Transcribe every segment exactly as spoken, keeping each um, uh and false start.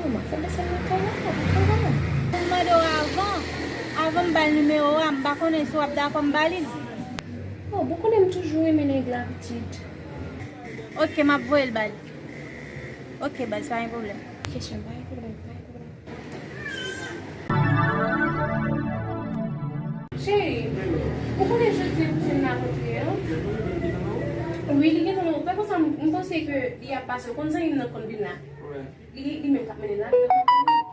Kòman fè desann nan kay la, pa kay la. M mande w avan, avan m ba l nimewo a, m pa konnen si w ap dakò m ba li l. Oh, bon, konnen m toujou renmen nèg la, pitit. Ok, m ap voye l ba li. Ok, baz, pa gen pwoblèm. Ok, cheri, pa gen pwoblèm, pa gen pwoblèm. Cheri, ou konnen jodi a kouzen m nan rantre an? Wi, li gentan nan wout. Pa konsa, m, m panse ke li ap pase. Ou konn zanmi m nan konn vin la. Li, li menm k ap mennen l la, li gentan konn vin.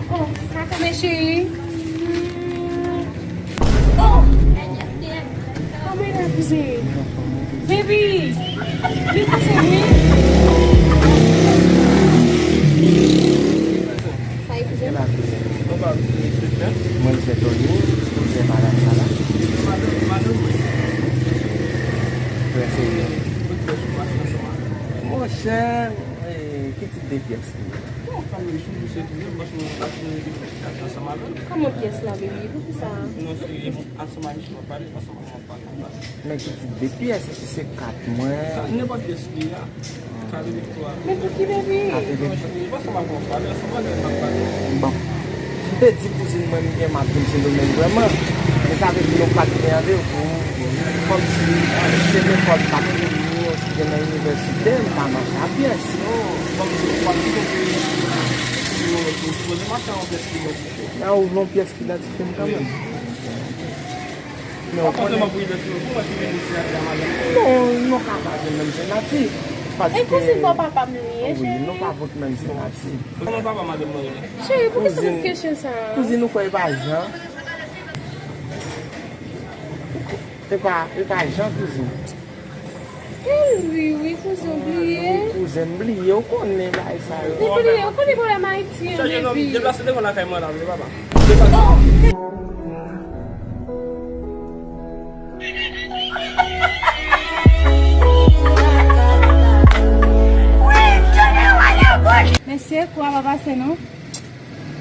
Oh, sa konbyen, cheri? Oh! Oh my God, kouzen. Baby! Vin pase, wi. Sa e kouzen? Mwen se Tony, kouzen madanm sa la. Prenseye. Monchè, eh, ki tip de pyès li ye? Kòman pyès la, baby? Poukisa? Men ki tip de pyès, si se kat mwen. Nenpòt pyès li a. Kat elektwa. Men pou ki, baby? Kat elektwa. Bon. M te di kouzin mwen m gen m ap vin Sendomeng vrèman. Men sa vle di nou pa t gen randevou. Kòmsi se lekòl m t ap vini, osi gen nan inivèsite, m pa mache a pyès. Nan ou yon pyès ki idantifye m kanmenm. Men ou konnen. Non, nou ka pa jwenn menm siyati. Paske, e kouzen pa papa m li ye, wi, cheri. Nou pa pot menm siyati. Kòman papa madanm mwen rele? Cheri, poukisa w poze kesyon sa a? Kouzin, ou kwè e pa Jan? E pa, e pa Jan, kouzin? Wi, wi, kouzen, w bliye. Kouzen, m bliye, ou konnen bagay sa yo. Ou bliye, ou konnen pwoblèm Ayiti an, baby. Deplase devan lakay mwen la, vle papa. Mesye, kou a pa pase non.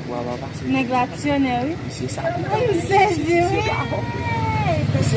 Kou a pa pase. Nèg la aksyonè, wi. Mesye sa. M sezi, wi. Mesye pa bon. Mesye